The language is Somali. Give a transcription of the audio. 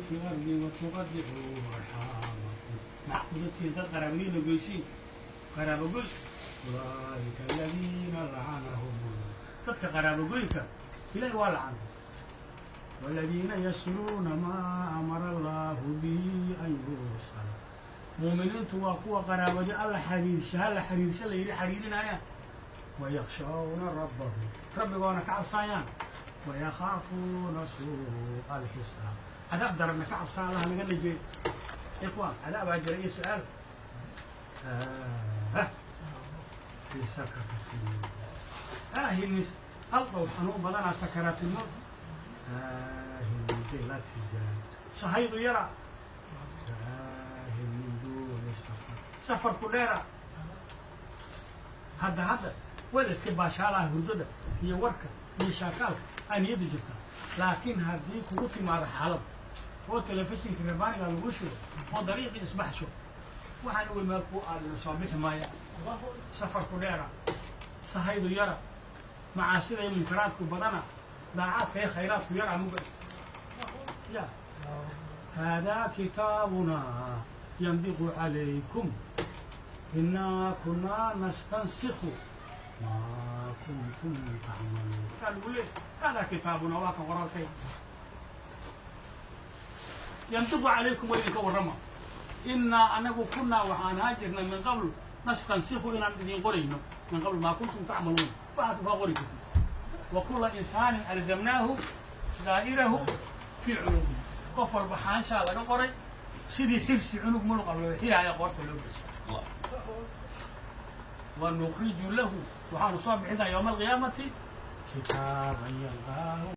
في الأرض وتقطعوا أرحامكم معقودتين dad qaraabadiina goysiin, qaraabo goys. أولئك الذين لعنهم الله, dadka qaraabo goynka Ilahi waa lacantay. والذين يصلون ما أمر الله به أن يوصل, muuminiintu waa kuwa qaraabadi alla xariirsha, hala xariirsha la yidhi xariirinayaan. ويخشون ربهم, rabbigoona ka cabsaayaan. ويخافون سوء الحساب, cadaab daranna ka cabsaan. Allaha naga najeey, ikhwaan, cadaabaa jira iyo su-aal في سكرة aahinis haldow xanuun badanaa, sakaraatilmowt aahin min qilati zaad, sahaydu yara, aahin min duuni safar, safarku dheera. Hadda hadda waa la iska baashaalaha, hurdada iyo warka iyo shaakaalka aa niyadda jirta, laakiin haddii kugu timaado xaalad oo telefishinka rabaaniga lagu shubo oo dariiqii isbaxsho, waxaan uga meel kuu aadina soo bixi maaya. Safarku dheera, sahaydu yara, macaasida iyo munkaraadku badana, daacaadka iyo khayraadku yara mugas ya. هذا كتابنا ينطق عليكم إنا كنا نستنسخ ما كنتم تعملون. قالوا ليه هذا كتابنا, waa kan qoraalkay, ينطق عليكم, waa idinka warrama. إنا anagu كنا waxaan ahaan jirnay من قبل نستنسخ inaan idin qorayno من قبل ما كنتم تعملون, waxaad waa qori jirtay. وكل إنسان ألزمناه طائره في عنقه, qof walba xaanshaa laga qoray, sidii xirsi cunug muluqa loo xiraaya qoorta loo geshay. ونخرج له, waxaanu soo bixinaa يوم القيامة كتابا يلقاه.